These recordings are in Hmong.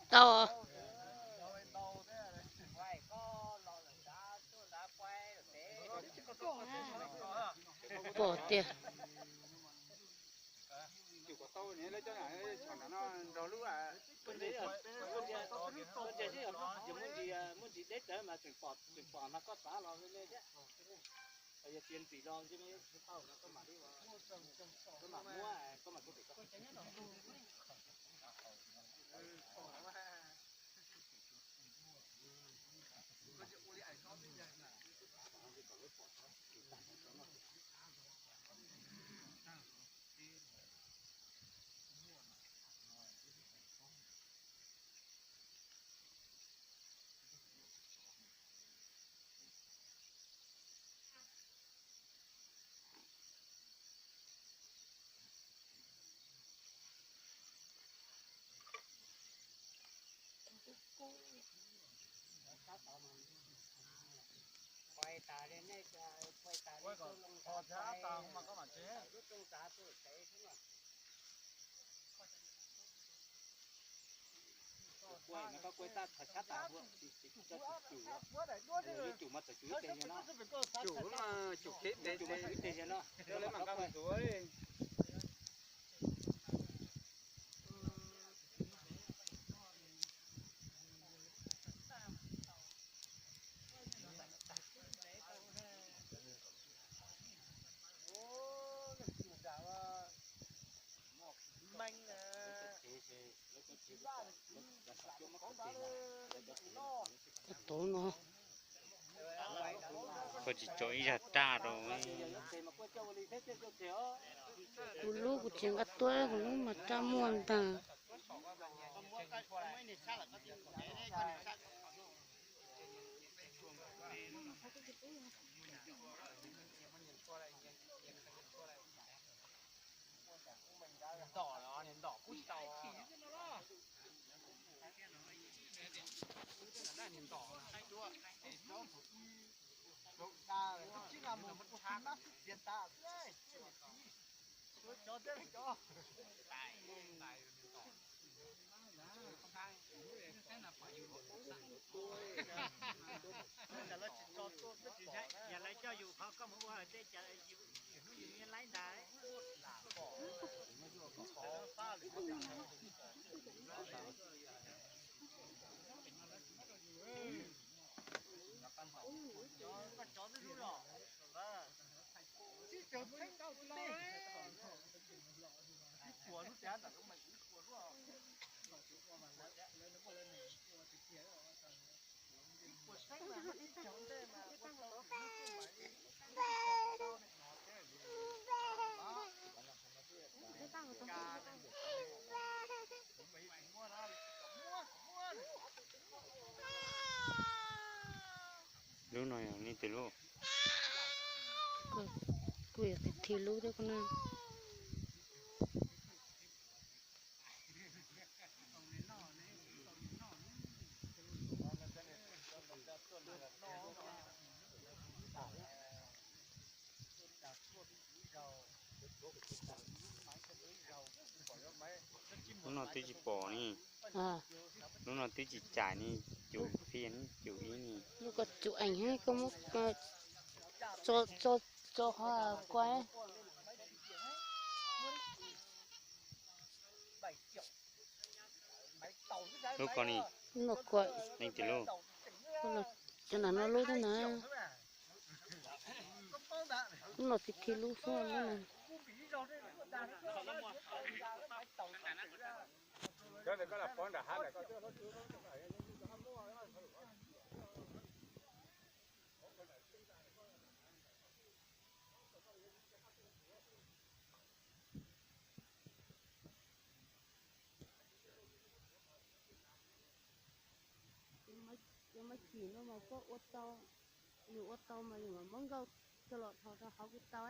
Tau. Pom tiag. Cus mas cus kev tes tes, cus mas cus kev tes no, lawv mam nqa mus ntxuav. Tau no. Koj tsis tso ib zaj raj rau. Kuv lub kuv tsis nqa tuaj, kuv lub mas raj muaj ntag. Lub no yog leej twg lub? Kuj yog thib lub thiab ko na. Lub no twb tsis pom ne. Lub no twb tsis cais ne, cum fiaj ne, cum ib ne. Lub ko cum ees, koj muab tso, tso, tso qhov kua. Lub ko ne. Lub no kua. Leej twg lub? Cov nram no lub thiab na. Lub no tsis khi lub xwb lub no. Cov me chim no mas koj ua tau, yus ua tau mas yus mam muab nkauj coj los dhos rau hauv kuj tau.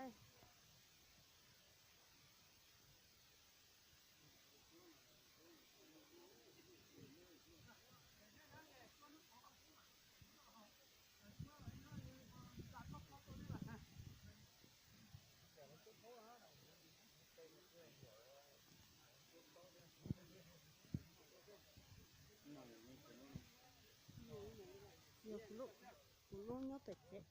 Yog kuv lub nyob pem tsev.